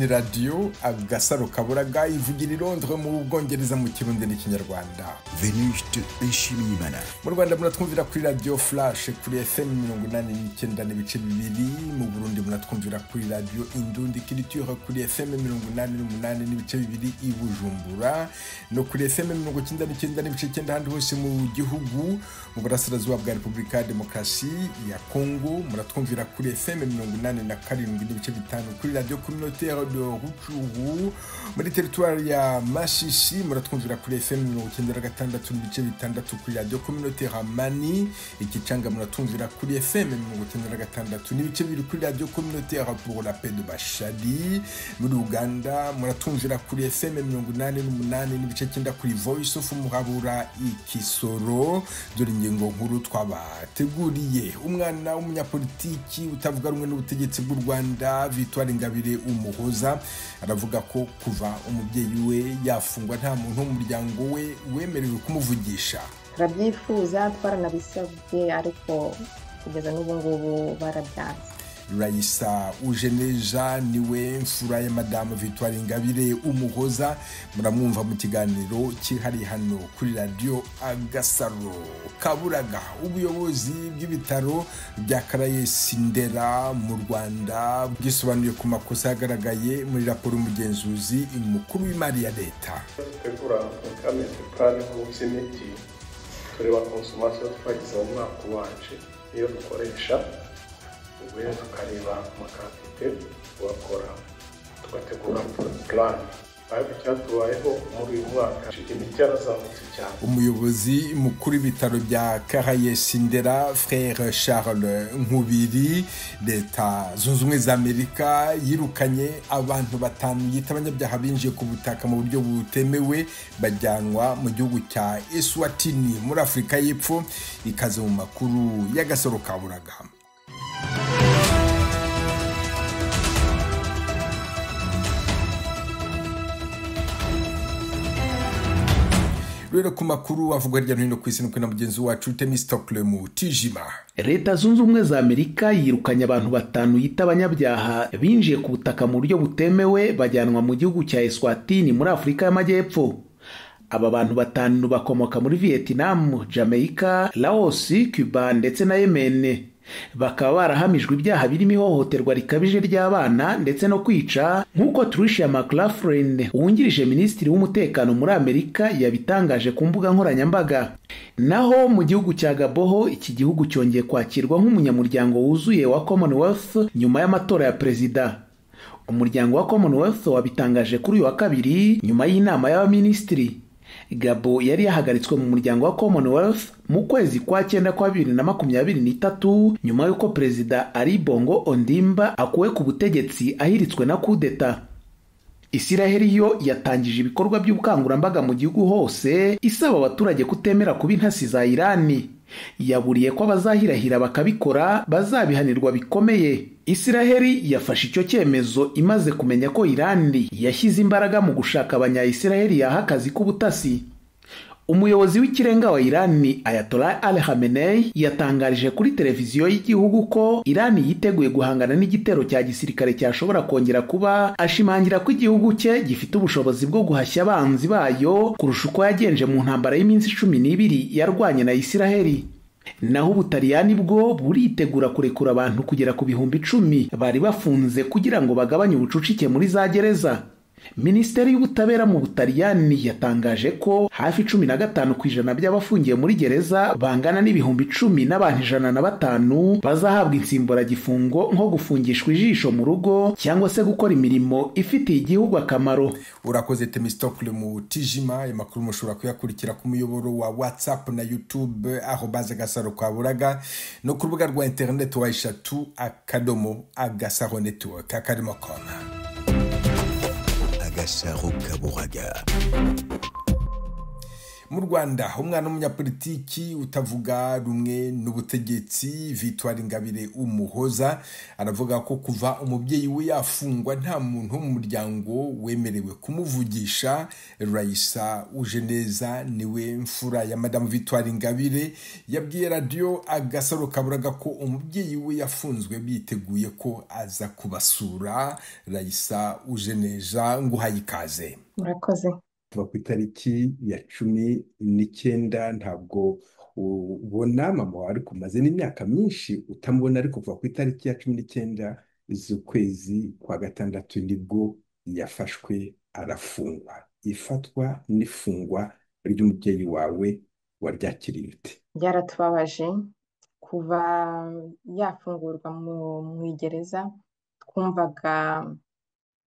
Ni radiyo Agasaro Kaburaga, ivugira i Londres mu Bwongereza, mu Kirundi n'Ikinyarwanda. Venuste Nshimiyimana. Mu Rwanda muratwumvira kuri Radiyo Flash kuri FM 89.2. Mu Burundi muratwumvira kuri Radiyo Indundi Culture kuri FM 88.2 i Bujumbura, no kuri FM 99.9 ahandi hose mu gihugu. Mu burasirazuba bwa Repubulika ya Demokarasi ya Kongo muratwumvira kuri FM 87.5 kuri Radiyo Communautaire de Rutshuru. Muri teritwari ya Masisi muratwumvira kuri FM 96.6 kuri Radiyo Communautaire Amani. I Kitchanga muratwumvira kuri FM 96.2 kuri Radiyo Communautaire pour la Paix de Bashali. Muri Uganda muratwumvira kuri FM 88.9 kuri Voice of Muhabura i Kisoro. Dore ingingo nkuru twabateguriye: umwana w'umunyapolitiki utavuga rumwe n'ubutegetsi bw'u Rwanda, Victoire Ingabire Umuhoza, aravuga ko kuva umubyeyi we yafungwa nta muntu wo mu muryango we wemerewe kumuvugisha. Turabyifuza, twaranabisabye, ariko kugeza n'ubu ngubu barabyanze. Raisa Ujeneja niwe mfura ya Madamu Victoire Ingabire Umuhoza, muramwumva mu kiganiro cyihariye hano kuri Radiyo Agasaro Kaburaga. Ubuyobozi bw'ibitaro bya Caraes Ndera mu Rwanda bwisobanuye ku makosa yagaragaye muri raporo y'umugenzuzi mukuru w'imari ya leta. Dutegura procurement plan z'imiti, tureba consommation twagize mu mwaka ubanje niyo dukoresha, ubwo rero tukareba ama quantité tugakora, tugategura plan. Ariko icyatubayeho muri uyu mwaka, imiti yarazamutse cyane. Umuyobozi mukuru w'ibitaro bya Caraes Ndera, Frère Charles Nkubiri. Leta Zunze Ubumwe za Amerika yirukanye abantu batanu yita abanyabyaha binjiye ku butaka mu buryo butemewe, bajyanwa mu gihugu cya Eswatini muri Afurika y'Epfo. Ikaze mu makuru y'Agasaro Kaburaga. Rero ku makuru avugwa hirya no hino ku isi no na mugenzi wacu Temistokle Mutijima. Leta Zunze Ubumwe za Amerika yirukanye abantu batanu yita abanyabyaha binjiye ku butaka mu buryo butemewe, bajyanwa mu gihugu cya Eswatini muri Afurika y'Amajyepfo. Aba bantu batanu bakomoka muri Vietnam, Jamaica, Laos, Cuba ndetse na Yemen, bakaba barahamijwe ibyaha birimo ihohoterwa rikabije ry'abana ndetse no kwica, nk'uko Tricia McLaughlin wungirije minisitiri w'umutekano muri Amerika yabitangaje ku mbuga nkoranyambaga. Naho mu gihugu cya Gabon, iki gihugu cyongeye kwakirwa nk'umunyamuryango wuzuye wa Commonwealth nyuma y'amatora ya perezida. Umuryango wa Commonwealth wabitangaje kuri uyu wa kabiri nyuma y'inama y'abaminisitiri. Gabon yari yahagaritswe mu muryango wa Commonwealth mu kwezi kwa cyenda kwa 2023, nyuma y'uko Perezida Ali Bongo Ondimba akuwe ku butegetsi ahiritswe na kudeta. Isiraheli yo yatangije ibikorwa by'ubukangurambaga mu gihugu hose, isaba abaturage kutemera kuba intasi za Irani. Yaburiye ko abazahirahira bakabikora bazabihanirwa bikomeye. Isiraheli yafashe icyo cyemezo imaze kumenya ko Irani yashyize imbaraga mu gushaka abanya-Isiraheli yaha akazi k'ubutasi. Umuyobozi w'ikirenga wa Irani, Ayatollah Ali Khamenei, yatangarije kuri televiziyo y'igihugu ko Irani yiteguye guhangana n'igitero cya gisirikare cyashobora kongera kuba, ashimangira ko igihugu cye gifite ubushobozi bwo guhashya abanzi bayo kurusha uko yagenje mu ntambara y'iminsi 12 yarwanye na Isiraheli. Naho Ubutaliyani bwo buritegura kurekura abantu kugera ku 10,000 bari bafunze kugira ngo bagabanye ubucucike muri za gereza. Minisiteri y'Ubutabera mu Butaliyani yatangaje ko hafi 15% by'abafungiye muri gereza bangana n'10,105 bazahabwa insimburagifungo, nko gufungishwa ijisho mu rugo cyangwa se gukora imirimo ifitiye igihugu akamaro. Urakoze, Temistokle Mutijima. Ayo makuru mushobora kuyakurikira ku muyoboro wa WhatsApp na YouTube @GasaroKaburaga, no ku rubuga rwa interineti www.agasaronetwork.com. Agasaro Kaburaga. Mu Rwanda, umwana w'umunyapolitiki utavuga rumwe n'ubutegetsi Victoire Ingabire Umuhoza aravuga ko kuva umubyeyi we yafungwa nta muntu wo mu muryango wemerewe kumuvugisha. Raisa Ujeneza niwe mfura ya Madamu Victoire Ingabire, yabwiye radiyo Agasaro Kaburaga ko umubyeyi we yafunzwe biteguye ko aza kubasura. Raisa Ujeneza, nguhaye ikaze. Murakoze. Kuva ku itariki ya 19 ntabwo ubona mama wawe, ariko umaze n'imyaka myinshi utamubona, ariko kuva ku itariki ya 19 z'ukwezi kwa gatandatu nibwo yafashwe arafungwa. Ifatwa n'ifungwa ry'umubyeyi wawe waryakiriye ute? Byaratubabaje. Kuva yafungurwa mu igereza, twumvaga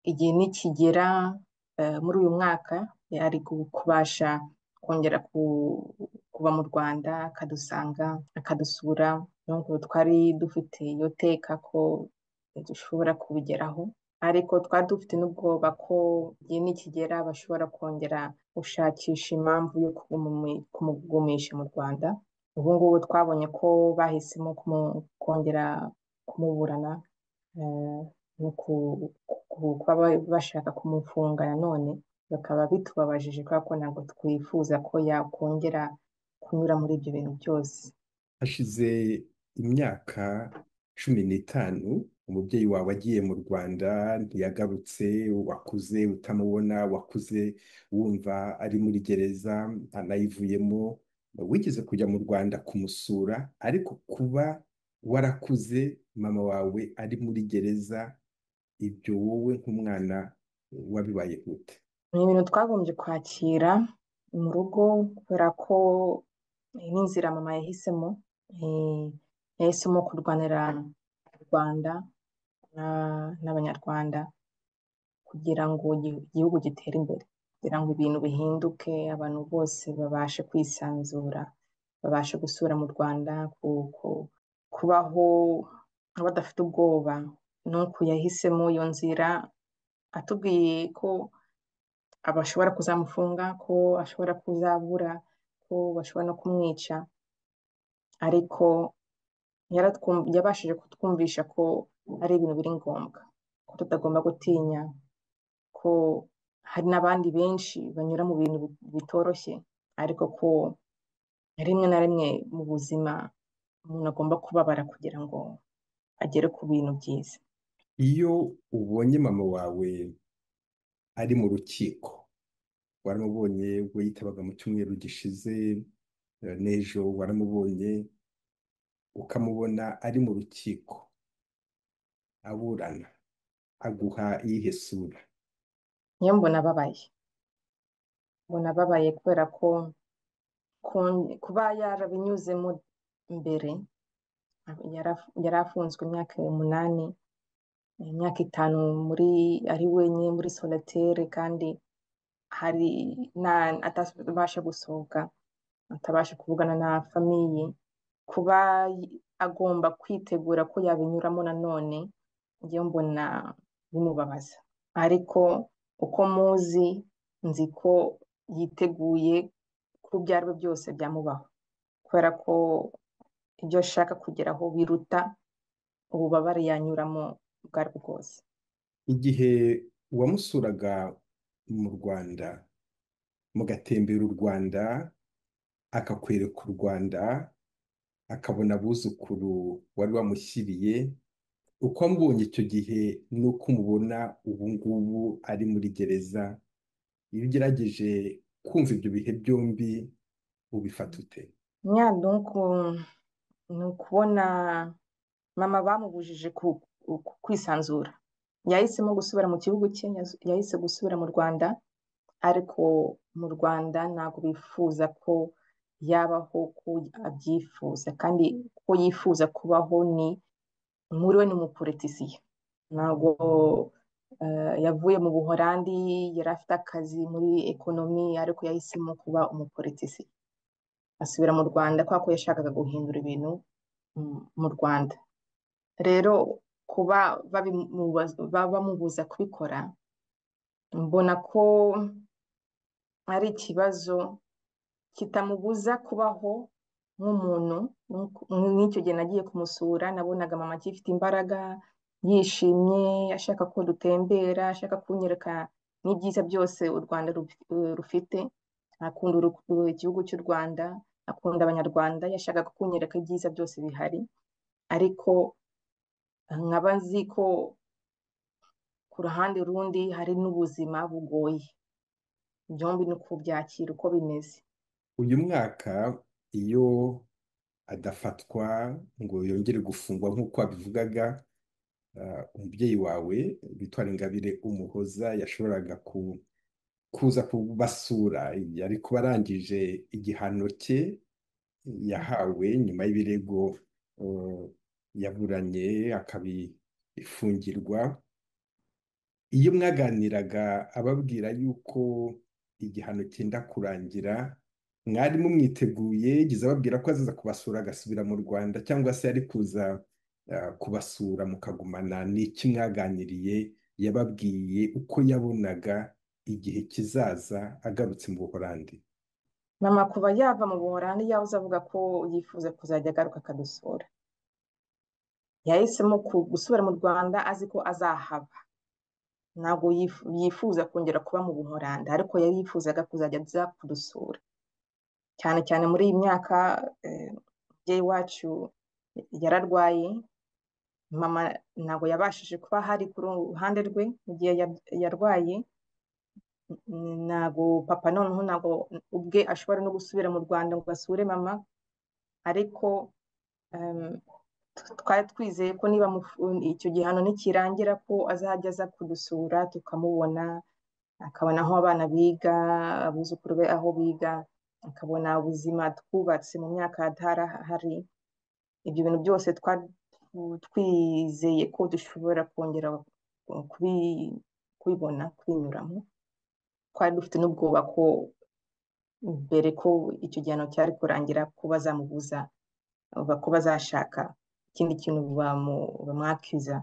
igihe nikigera muri uyu mwaka yari kubasha kongera kuba mu Rwanda, akadusanga, akadusura. Nuko twari dufite iyo teka ko dushobora kubigeraho, ariko twari dufite n'ubwoba ko igihe nikigera bashobora kongera gushakisha impamvu yo kumugumisha mu Rwanda. Ubu ngubu twabonye ko bahisemo kongera kumuburana no kuba bashaka kumufunga nanone, bakaba bitubabajije kubera ko ntabwo twifuza ko yakongera kunyura muri ibyo bintu byose. Hashize imyaka 15 umubyeyi wawe agiye mu Rwanda ntiyagarutse, wakuze utamubona, wakuze wumva ari muri gereza anayivuyemo, wigeze kujya mu Rwanda kumusura, ariko kuba warakuze mama wawe ari muri gereza, ibyo wowe nk'umwana wabibaye gute? Ni ibintu twagombye kwakira mu rugo kubera ko n'inzira mama yahisemo, yahisemo kurwanira u Rwanda n'Abanyarwanda kugira ngo igihugu gitere imbere, kugira ngo ibintu bihinduke, abantu bose babashe kwisanzura, babashe gusura mu Rwanda, kubaho badafite ubwoba. Nuko yahisemo iyo nzira, atubwiye ko abashobora kuzamufunga, ko ashobora kuzabura, ko bashobora no kumwica, ariko yabashije kutwumvisha ko ari ibintu biri ngombwa, ko tutagomba gutinya, ko hari n'abandi benshi banyura mu bintu bitoroshye, ariko ko rimwe na rimwe mu buzima umuntu agomba kubabara kugira ngo agere ku bintu byiza. Iyo ubonye mama wawe ari mu rukiko, waramubonye ubwo yitabaga mu cyumweru gishize, n'ejo waramubonye, ukamubona ari mu rukiko aburana, aguha iyihe sura? Niyo mbona ababaye, mbona ababaye kubera ko kuba yarabinyuzemo mbere, yari afunzwe imyaka 8, imyaka 5 muri ari wenyine muri solitaire, kandi hari atabasha gusohoka, atabasha kuvugana na famiye, kuba agomba kwitegura ko yabinyuramo nanone, njye mbona bimubabaza. Ariko uko muzi, nzi ko yiteguye ku ibyo aribyo byose byamubaho, kubera ko ibyo ashaka kugeraho biruta ububabare yanyuramo ubwo aribwo bwose. Igihe wamusuraga mu Rwanda, mugatembera u Rwanda, akakwereka u Rwanda, akabona abuzukuru wari wamushyiriye, uko wamubonye icyo gihe n'uko umubona ubu ngubu ari muri gereza, iyo ugerageje kumva ibyo bihe byombi ubifata ute? Ni ukubona mama bamubujije kwisanzura, yahisemo gusubira mu gihugu cye, yahise gusubira mu Rwanda, ariko mu Rwanda ntabwo bifuza ko yabaho ko abyifuza, kandi ko yifuza kubaho ni muri we ni umupolitisiye. Ntabwo yavuye mu Buholandi, yari afite akazi muri ekonomi, ariko yahisemo kuba umupolitisiye, asubira mu Rwanda kubera ko yashakaga guhindura ibintu mu Rwanda. Rero kuba bamubuza kubikora, mbona ko ari ikibazo kitamubuza kubaho nk'umuntu. Nk'icyo gihe nagiye kumusura, nabonaga mama agifite imbaraga, yishimye, ashaka ko dutembera, ashaka kunyereka n'ibyiza byose u Rwanda rufite. Akunda igihugu cy'u Rwanda, akunda Abanyarwanda, yashakaga kunyereka ibyiza byose bihari. Ariko nkaba nzi ko ku ruhande rundi hari n'ubuzima bugoye. Byombi ni ukubyakira uko bimeze. Uyu mwaka iyo adafatwa ngo yongere gufungwa nk'uko wabivugaga, umubyeyi wawe Victoire Ingabire Umuhoza yashoboraga kuza kubasura, yari kuba arangije igihano cye yahawe nyuma y'ibirego yaburanye akabifungirwa. Iyo mwaganiraga ababwira yuko igihano cyenda kurangira, mwari mumwiteguye? Yigeze ababwira ko azaza kubasura agasubira mu Rwanda, cyangwa se yari kuza kubasura mukagumana? Ni iki mwaganiriye? Yababwiye uko yabonaga igihe kizaza agarutse mu Buholandi? Mama kuva yava mu Buholandi yahoze avuga ko yifuza kuzajya agaruka akadusura. Yahisemo gusubira mu Rwanda azi ko azahaba. Ntabwo yifuza kongera kuba mu Buholandi, ariko yari yifuzaga kuzajya aza kudusura. Cyane cyane muri iyi myaka umubyeyi wacu yararwaye, mama ntabwo yabashije kuba hari ku ruhande rwe mu gihe yarwaye. Ntabwo papa noneho ntabwo ubwe ashobora no gusubira mu Rwanda ngo asure mama, ariko twari twizeye ko niba icyo gihano nikirangira ko azajya aza kudusura tukamubona, akabona aho abana biga, abuzukuru be aho biga, akabona ubuzima twubatse mu myaka atarahari. Ibyo bintu byose twari twizeye ko dushobora kongera kubibona, kubinyuramo. Twari dufite n'ubwoba ko mbere ko icyo gihano cyari kurangira ko bazamubuza, ko bazashaka ikindi kintu bamwakiza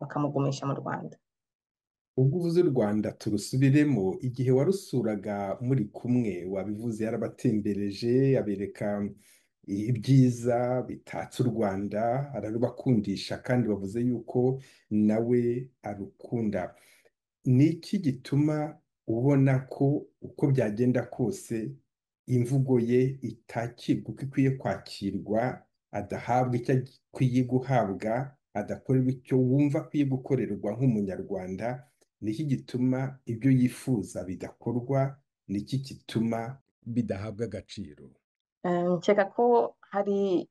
bakamugumisha mu Rwanda. Ubwo uvuze u Rwanda turusubiremo, igihe warusuraga muri kumwe wabivuze, yarabatembereje abereka ibyiza bitatse u Rwanda, ararubakundisha, kandi bavuze yuko nawe arukunda. Ni iki gituma ubona ko uko byagenda kose imvugo ye itakirwa uko ikwiye kwakirwa, adahabwa icyo akwiye guhabwa, adakorerwa icyo wumva akwiye gukorerwa nk'umunyarwanda? Ni iki gituma ibyo yifuza bidakorwa? Ni iki gituma bidahabwa agaciro? Nkeka ko hari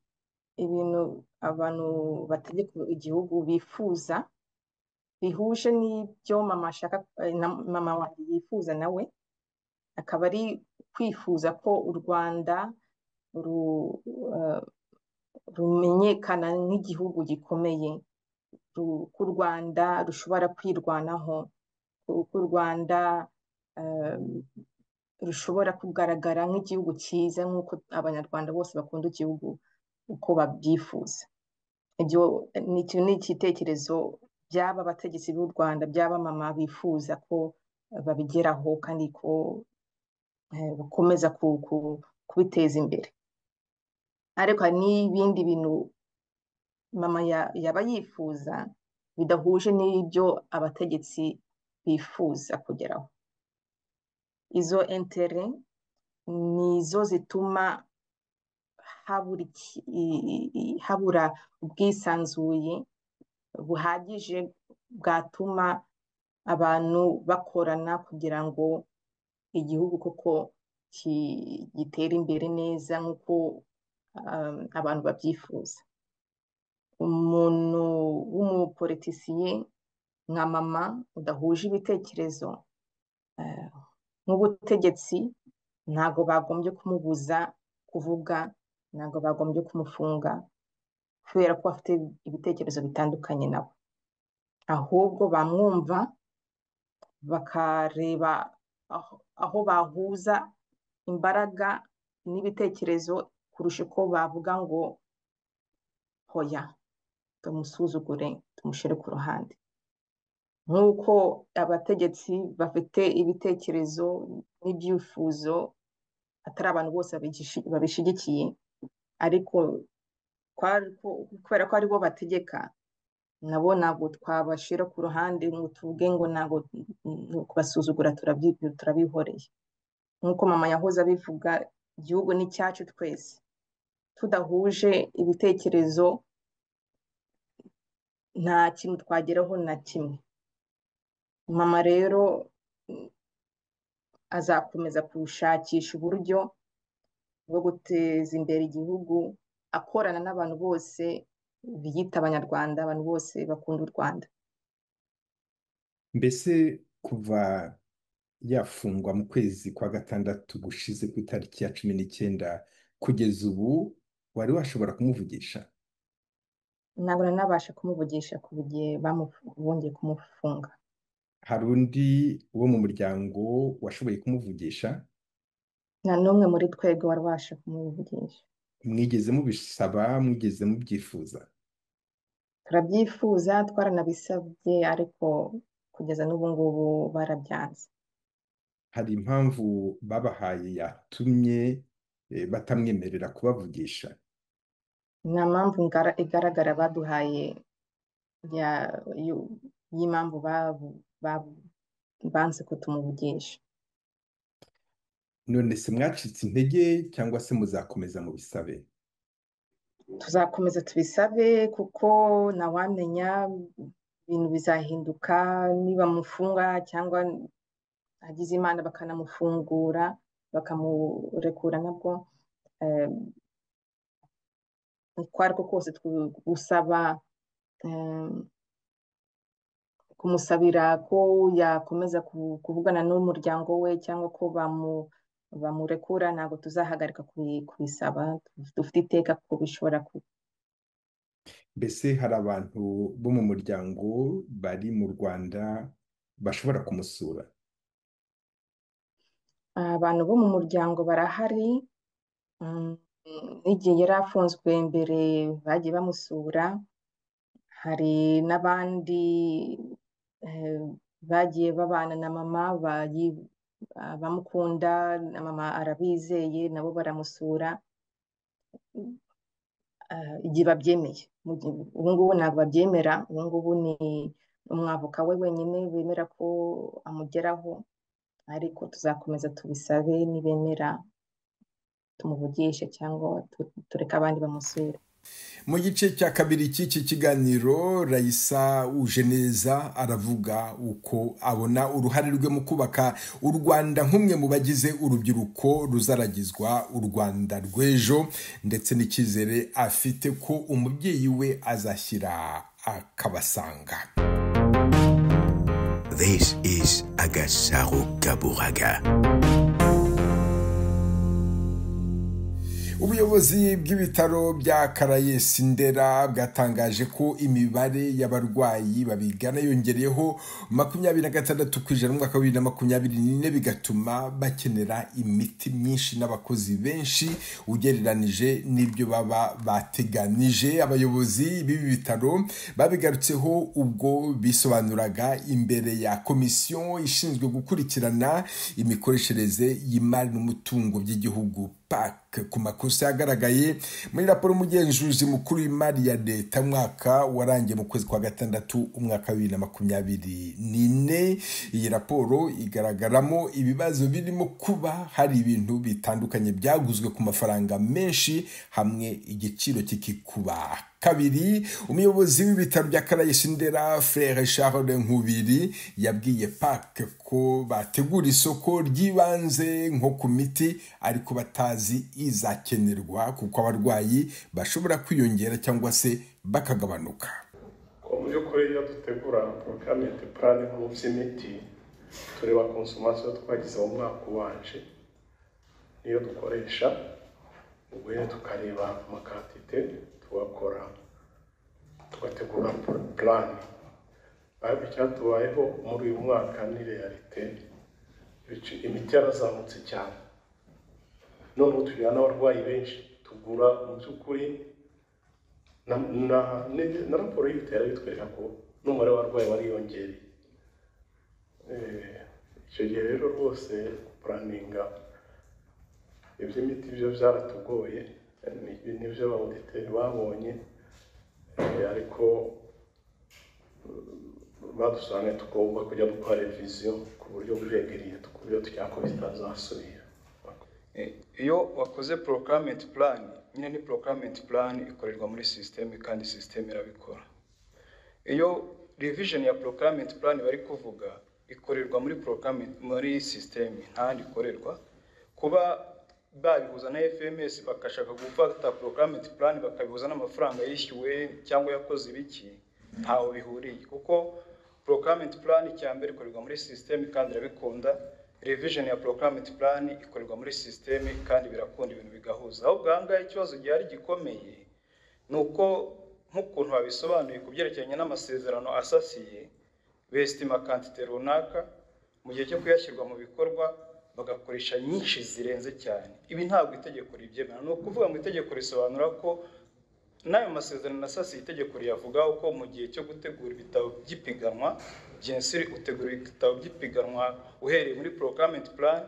ibintu abantu bategeka igihugu bifuza bihuje n'ibyo mama ashaka, mama wanjye yifuza nawe, akaba ari kwifuza ko u Rwanda rumenyekana nk'igihugu gikomeye, ko u Rwanda rushobora kwirwanaho, ko u Rwanda rushobora kugaragara nk'igihugu cyiza nk'uko Abanyarwanda bose bakunda igihugu uko babyifuza. Ibyo ni igitekerezo byaba abategetsi b'u Rwanda, byaba mama bifuza ko babigeraho kandi ko bakomeza kubiteza imbere. Ariko hari n'ibindi bintu mama yaba yifuza bidahuje n'ibyo abategetsi bifuza kugeraho. Izo intere nizo zituma habura ubwisanzuye buhagije bwatuma abantu bakorana kugira ngo igihugu koko gitere imbere neza nk'uko abantu babyifuza. Umuntu w'umupolitisiye nka mama udahuje ibitekerezo nk'ubutegetsi, ntabwo bagombye kumubuza kuvuga, ntabwo bagombye kumufunga kubera ko afite ibitekerezo bitandukanye nabo. Ahubwo bamwumva bakareba aho bahuza imbaraga n'ibitekerezo kurusha uko bavuga ngo hoya tumusuzugure, tumushyire ku ruhande. Nk'uko abategetsi bafite ibitekerezo n'ibyifuzo atari abantu bose babishigikiye, ariko kubera ko aribo bategeka, nabo ntabwo twabashira ku ruhande ngo tuvuge ngo ntabwo kubasuzugura, turabihoreye. Nk'uko mama yahoze abivuga, igihugu ni cyacu twese, tudahuje ibitekerezo nta kintu twageraho na kimwe. Mama rero azakomeza gushakisha uburyo bwo guteza imbere igihugu, akorana n'abantu bose biyita Abanyarwanda, abantu bose bakunda u Rwanda. Mbese kuva yafungwa mu kwezi kwa 6 gushize ku itariki ya 19 kugeza ubu, wari washobora kumuvugisha? Ntabwo nabasha kumuvugisha kuva igihe bongeye kumufunga. Hari undi wo mu muryango washoboye kumuvugisha? Nta n'umwe muri twebwe wari wabasha kumuvugisha. Mwigeze mubisaba? Mwigeze mubyifuza? Turabyifuza, twaranabisabye, ariko kugeza n'ubu ngubu barabyanze. Hari impamvu babahaye yatumye batamwemerera kubavugisha? Nta mpamvu igaragara baduhaye y'impamvu banze ko tumuvugisha. None se mwacitse intege cyangwa se muzakomeza mubisabe? Tuzakomeza tubisabe, kuko ntawamenya, ibintu bizahinduka niba mufunga cyangwa agize Imana bakanamufungura bakamurekura, nabwo uko ariko kose gusaba kumusabira ko yakomeza kuvugana n'umuryango we cyangwa ko bamurekura, ntabwo tuzahagarika kubisaba. Dufite iteka ko bishobora kuba. Mbese hari abantu bo mu muryango bari mu Rwanda bashobora kumusura? Abantu bo mu muryango barahari, n'igihe yari afunzwe mbere bagiye bamusura. Hari n'abandi bagiye babana na mama, bamukunda, na mama arabizeye, nabo baramusura igihe babyemeye. Ubu ngubu ntabwo babyemera, ubu ngubu ni umwavoka we wenyine wemera ko amugeraho, ariko tuzakomeza tubisabe, nibemera tumuvugishe cyangwa tureke abandi bamusure. Mu gice cya kabiri cy'iki kiganiro, Raissa Ujeneza aravuga uko abona uruhare rwe mu kubaka u Rwanda nk'umwe mu bagize urubyiruko ruzaragizwa u Rwanda rw'ejo, ndetse n'icyizere afite ko umubyeyi we azashyira akabasanga. This is Agasaro Kaburaga. Ubuyobozi bw'ibitaro bya Caraes Ndera bwatangaje ko imibare y'abarwayi babigana yongereyeho 26% mu mwaka wa 2024, bigatuma bakenera imiti myinshi n'abakozi benshi ugereranije n'ibyo baba bateganije. Abayobozi b'ibi bitaro babigarutseho ubwo bisobanuraga imbere ya komisiyo ishinzwe gukurikirana imikoreshereze y'imari n'umutungo by'igihugu PAC, ku makosa yagaragaye muri raporo y'umugenzuzi mukuru w'imari ya leta mwaka warangiye mu kwezi kwa 6 umwaka wa 2024. Iyi raporo igaragaramo ibibazo birimo kuba hari ibintu bitandukanye byaguzwe ku mafaranga menshi, hamwe igiciro kikikuba kabiri. Umuyobozi w'ibitaro bya Caraes Ndera Frère Charles Nkubiri yabwiye PAC ko bategura isoko ry'ibanze nko ku miti, ariko batazi izakenerwa kuko abarwayi bashobora kwiyongera cyangwa se bakagabanuka. Mu by'ukuri iyo dutegura procurement plan mu by'imiti, tureba consommation twagize mu mwaka ubanje, niyo dukoresha, ubwo tukareba amakantite tugakora, tugategura plan. Ariko icyatubayeho muri uyu mwaka ni realite, imiti yarazamutse cyane, noneho tugira n'abarwayi benshi tugura. Mu by'ukuri na raporo y'ibitaro bitwereka ko n'umubare w'abarwayi wariyongereye. Icyo gihe rero rwose puraninga Iby'imiti byo byaratugoye, nibyo ba auditeur babonye, ariko badusobanuye tugomba kujya dukora revision ku buryo buregereye, ku buryo cyako bitazasubira. Iyo wakoze procurement plan nyine, ni procurement plan ikorerwa muri system kandi system irabikora. Iyo revision ya procurement plan bari kuvuga ikorerwa muri procurement, muri system, ntahandi ikorerwa. Kuba babihuza na FMS, bakashaka gufata procurement plan bakabihuza n'amafaranga yishyuwe cyangwa yakoze ibiki, ntaho bihuriye, kuko procurement plan icya mbere ikorerwa muri system kandi irabikunda. Revision ya procurement plan ikorerwa muri system kandi birakunda, ibintu bigahuza. Ahubwo aha ngaha ikibazo gihari gikomeye ni uko nk'ukuntu babisobanuye ku byerekeranye n'amasezerano asasiye, bestima quantité runaka, mu gihe cyo kuyashyirwa mu bikorwa bagakoresha nyinshi zirenze cyane. Ibi ntabwo itegeko ribyemera. Ni ukuvuga ngo itegeko risobanura ko n'ayo masezerano asasiye, itegeko riyavugaho ko mu gihe cyo gutegura ibitabo by'ipiganwa, bien sûr utegura ibitabo by'ipiganwa uhereye muri procurement plan,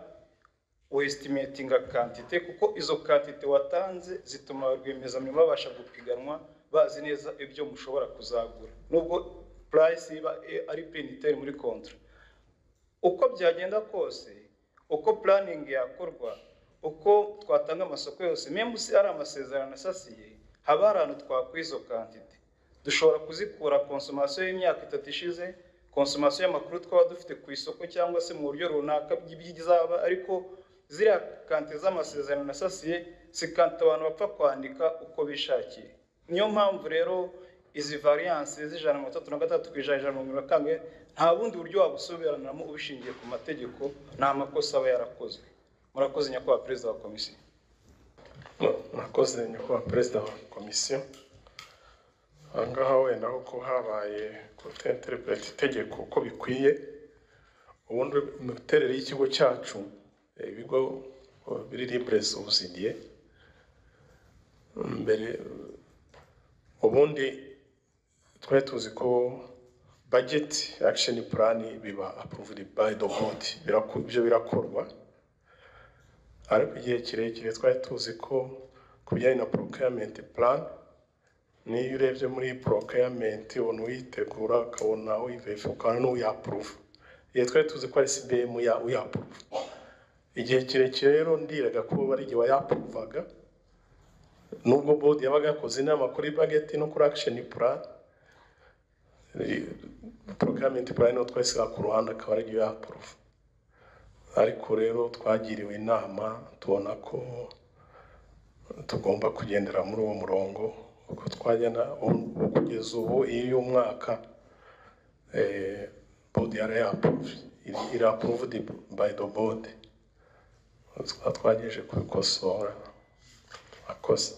westimatinga quantité, kuko izo quantité watanze zituma ba rwiyemezamirimo babasha gupiganwa bazi neza ibyo mushobora kuzagura, nubwo price iba ari prix unitaire muri contrat. Uko byagenda kose, uko planning yakorwa, uko twatanga amasoko yose, même si ari amasezerano asasiye, haba hari ahantu twakura izo quantité. Dushobora kuzikura consommation y'imyaka 3 ishize, consommation y'amakuru twaba dufite ku isoko, cyangwa se mu buryo runaka by'izaba. Ariko ziriya quantité z'amasezerano asasiye si quantité abantu bapfa kwandika uko bishakiye. Niyo mpamvu rero izi variance z'133%, 140, nta bundi buryo wabusobanuramo ubishingiye ku mategeko, ni amakosa aba yarakozwe. Murakoze, nyakubahwa perezida wa komisiyo. Murakoze, nyakubahwa perezida wa komisiyo. Aha ngaha wenda kuko habaye kutinterpreta itegeko uko bikwiye. Ubundi imiterere y'ikigo cyacu, ibigo biri libre subsidié mbere, ubundi twari tuzi ko budget, action plan biba approved by the board, ibyo birakorwa. Ariko igihe kirekire twari tuzi ko ku bijyanye na procurement plan, niyo urebye muri procurement ubona uyitegura, ukabona uyiverify, ukabona n'uyaapprove. Igihe twari tuzi ko ari CBM ya uyaapprove igihe kirekire. Rero ndiraga ko ari igihe wayapprovaga, nubwo board yabaga yakoze inama kuri budget no kuri action plan, procurement plan no twasiga ku ruhande, akaba ari yo yapprove. Ariko rero twagiriwe inama, tubona ko tugomba kugendera muri uwo murongo uko twagenda. Ubu kugeza ubu iyo umwaka board yari yapprove, iri approved by the board, twagejeje kubikosora. Akoze.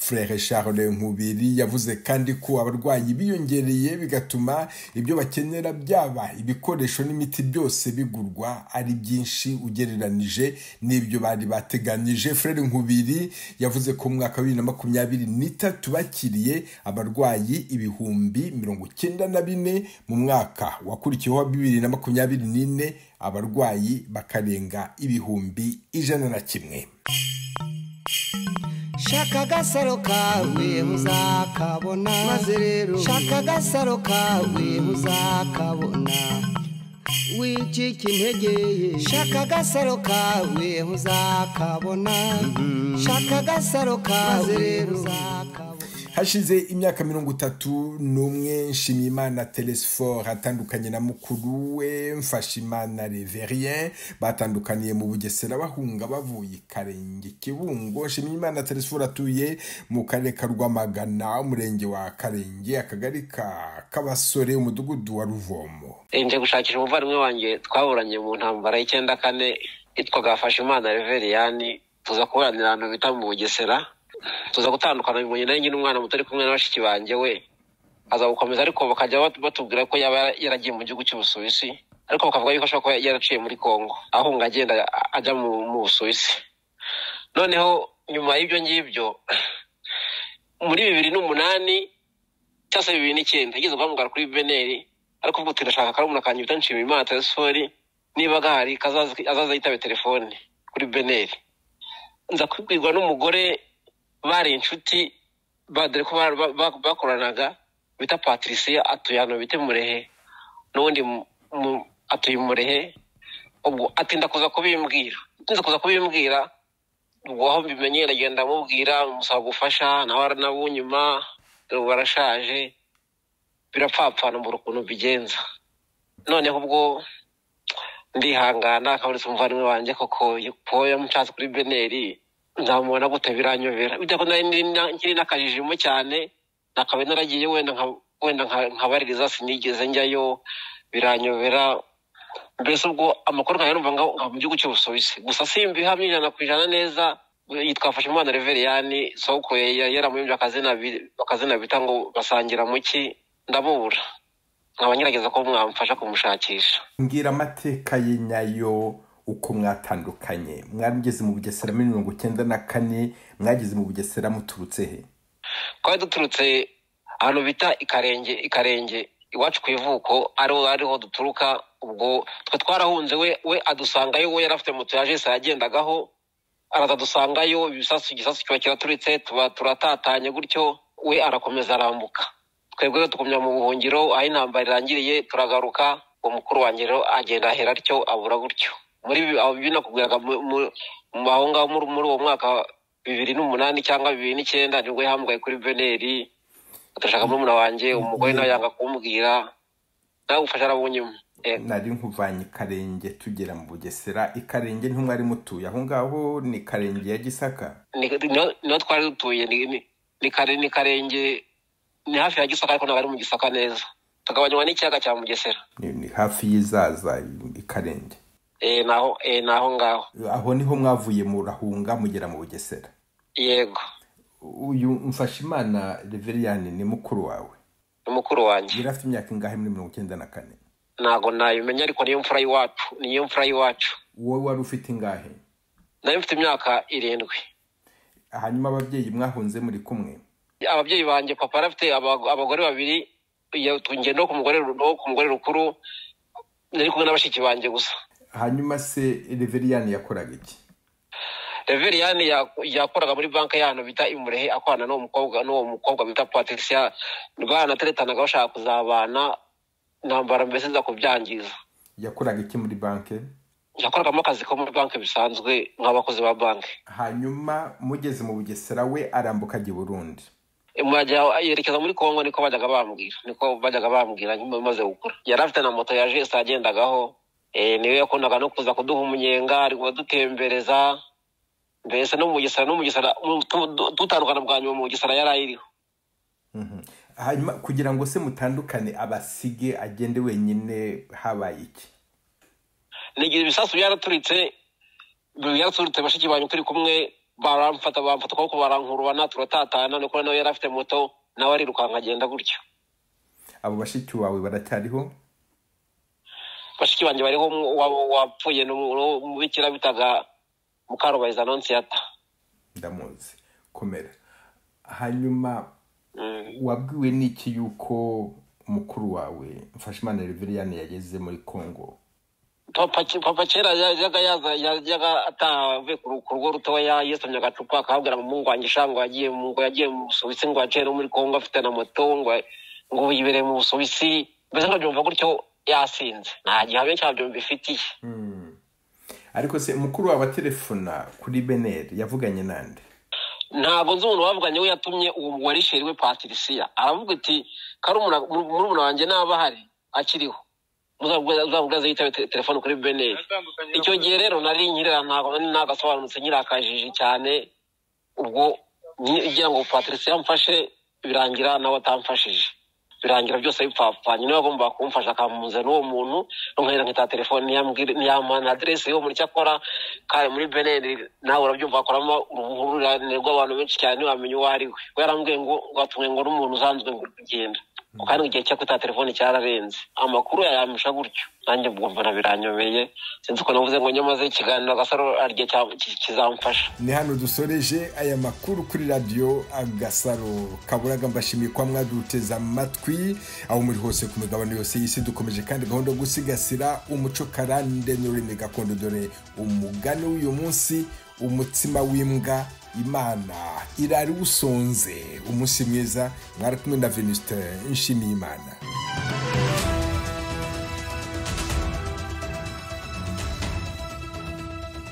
Frere Charles Nkubiri yavuze kandi ko abarwayi biyongereye, bigatuma ibyo bakenera, byaba ibikoresho n'imiti, byose bigurwa ari byinshi ugereranije n'ibyo bari bateganyije. Frere Nkubiri yavuze ko mu mwaka wa 2023 bakiriye abarwayi 94,000, mu mwaka wakurikiyeho wa 2024 abarwayi bakarenga 101,000. Shaka agasaro kawe muzakabona, maze rero shaka agasaro kawe muzakabona. Wicika intege, shaka agasaro kawe muzakabona, shaka agasaro kawe muzakabona. Hashize imyaka 31 Nshimiyimana Telesphore atandukanye na mukuru we Mfashimana Reverien. Batandukaniye mu Bugesera bahunga bavuye Karenge Kibungo. Nshimiyimana Telesphore atuye mu karere ka Rwamagana, umurenge wa Karenge, akagari ka Kabasore, umudugudu wa Ruvomo. Nje gushakisha umuvandimwe wanjye twaburanye mu ntambara y'94, yitwaga Mfashimana Reverien. Tuza kuburanira ahantu bita mu Bugesera, tuza gutandukana ngo nyina nyine umwana muto ari kumwe na bashiki banjye, we aza gukomeza, ariko bakajya batubwira ko yaba yaragiye mu gihugu cy'Ubusuwisi, ariko bakavuga yuko ashobora kuba yaraciye muri Kongo ahunga agenda ajya mu Busuwisi. Noneho nyuma y'ibyo ngibyo, muri 2008 cyangwa se 2009, yageze guhamagara kuri BNR, ariko uvuga uti: "Ndashaka karumuna kanjye bita Nshimiyimana Telesphore, niba gahari azaza yitabe telefone kuri BNR." Nza kubwirwa n'umugore bari inshuti, dore ko bakoranaga, bita Patricia, atuye ahantu bita Murehe, n'ubundi atuye Murehe. Ubwo atinda kuza kubimbwira, ubwo aho mbimenye ndagenda amubwira, musaba gufasha, nawe aranabunyuma, dore ubu arashaje, birapfapfana mbura ukuntu mbigenza. Noneho ubwo ndihangana, akabonetse umuvandimwe wanjye koko ko yamushatse kuri Beneri, nzamubona gute biranyobera. Bijya ko nari nkiri n'akajijimo cyane, nakaba naragiye wenda nkabaririza, sinigeze njyayo, biranyobera. Mbese ubwo amakuru nkayarumva nka mu gihugu cy'Ubusuwisi, gusa simbihamya 100% neza. Yitwa Mfashimana Reveriyani, soko yaramuhimbye akazina bita ngo basangira muki, ndamubura. Nkaba ngerageza ko mwamfasha kumushakisha. Mbwira amateka ye nyayo, uko mwatandukanye. Mwageze mu Bugesera muri 94, mwageze mu Bugesera muturutse he? Twari duturutse ahantu bita Ikarenge iwacu ku ivuko, ariho duturuka. Ubwo twe twarahunze, we adusangayo, we yari afite moto ya Jesa yagendagaho, araza adusangayo, igisasu kiba kiraturitse, tuba turatatanye gutyo, we arakomeza arambuka. Twebwe tukumya mu buhungiro, aho intambara irangiriye turagaruka. Uwo mukuru wanjye rero agenda ahera atyo, abura gutyo. Muri binakubwiraga aho ngaho muri uwo mwaka 2008 cyangwa 2009, nibwo yahamagaye kuri Beneri, atashaka murumuna wanjye, umugore nawe yanga kumbwira, nawe ufasha arabunyuma. Nari nkuvanye Ikarenge tugera mu Bugesera. Ikarenge ntimwari mutuye aho ngaho, ni Karenge ya Gisaka? Niho twari dutuye, ni Karenge, ni hafi ya Gisaka, ariko ntabwo ari mu Gisaka neza, tukabanywa n'ikiyaga cya Mugesera. Ni hafi y'izaza Ikarenge. Naho ngaho. Aho niho mwavuye murahunga mugera mu Bugesera? Yego. Uyu Mfashimana Reveriyani ni mukuru wawe? Ni mukuru wanjye. Yari afite imyaka ingahe muri 94? Ntabwo nayimenya, ariko niyo mfura y'iwacu, Wowe wari ufite ingahe? Nari mfite imyaka 7. Hanyuma ababyeyi mwahunze muri kumwe? Ababyeyi banjye, papa arafite abagore babiri, ngenda ku mugore rukuru, nari kumwe n'abashiki banjye gusa. Hanyuma se Reveriyani yakoraga iki? Reveriyani yakoraga muri banki y'ahantu bita Imurehe, akorana n'uwo mukobwa bita Patricia, baranateretanaga bashaka kuzabana, intambara mbese nza kubyangiza. Yakoraga iki muri banki? Yakoragamo akazi ko muri banki bisanzwe nk'abakozi ba banki. Hanyuma mugeze mu Bugesera, we arambuka ajya i Burundi? Yerekeza muri Kongo, niko bajyaga bambwira maze gukura. Yari afite na moto ya Jesa yagendagaho, niwe yakundaga no kuza kuduha umunyenga, ari kudutembereza, mbese no mu Bugesera dutandukana bwa nyuma mu Bugesera yari ayiriho. Hanyuma kugira ngo se mutandukane, abasige agende wenyine, habaye iki? Nigira ibisasu byaraturitse, bashiki banyu turi kumwe, baramfata ukuboko barankurubana, turatatana, niko nawe yari afite moto, nawe arirukanka agenda gutyo. Abo bashiki bawe baracyariho? Bashiki banjye bariho, wapfuye n'umubikira bitaga Mukarubayiza Annonciata. Ndamuzi. Komera. Hanyuma wabwiwe n'iki yuko mukuru wawe Mfashimana Reveriyani yageze muri Kongo? Papa kera yajyaga ataha ku rugo rutoya, yisomye agacupa, akabwira umuhungu wanjye sha ngo yagiye mu Busuwisi, ngo yaciye no muri Kongo afite na moto, ngo yibereye mu Busuwisi, mbese nkabyumva gutyo yasinze, nta gihamya cyabyo mbifitiye. Ariko se mukuru wawe atelefona kuri Beneri yavuganye nande? Ntabwo nzi umuntu wavuganye, we yatumye uwo wari sheri we Patricia, aravuga ati murumuna wanjye naba ahari akiriho, muzabwira yitabe telefone kuri Beneri. Icyo gihe rero nari nkirera, ntabwo nari nagasobanutse, nyirakajije cyane. Ubwo ngira ngo Patricia amfashe, birangira nawe atamfashije, birangira byose bipfapfanye. Niwe agomba kumfasha akampuza n'uwo muntu, nkahera nkita telefone, ntiyampa na aderese y'uwo muntu icyo akora. Kandi muri Beneri nawe urabyumva, akoramo uruhurirane rw'abantu benshi cyane, ntiwamenya uwo ari we. We yarambwiye ngo watumwe ngo n'umuntu usanzwe ngo kugenda, kandi igihe cyo kwita telefone cyararenze, amakuru yayamisha gutyo. Nanjye ubwo mbona biranyobeye, sinzi uko navuze ngo nyamaze ikiganiro Agasaro arye kizamfasha. Ni hano dusoreje aya makuru kuri radio Agasaro Kaburaga. Mbashimiye kwa mwaduteza amatwi aho muri hose ku migabane yose y'isi. Dukomeje kandi gahunda yo gusigasira umuco karande n'ururimi gakondo. Dore umugani w'uyu munsi: Umutsima w'imbwa Imana irari usonze. Umunsi mwiza, mwari kumwe na Venuste Nshimiyimana.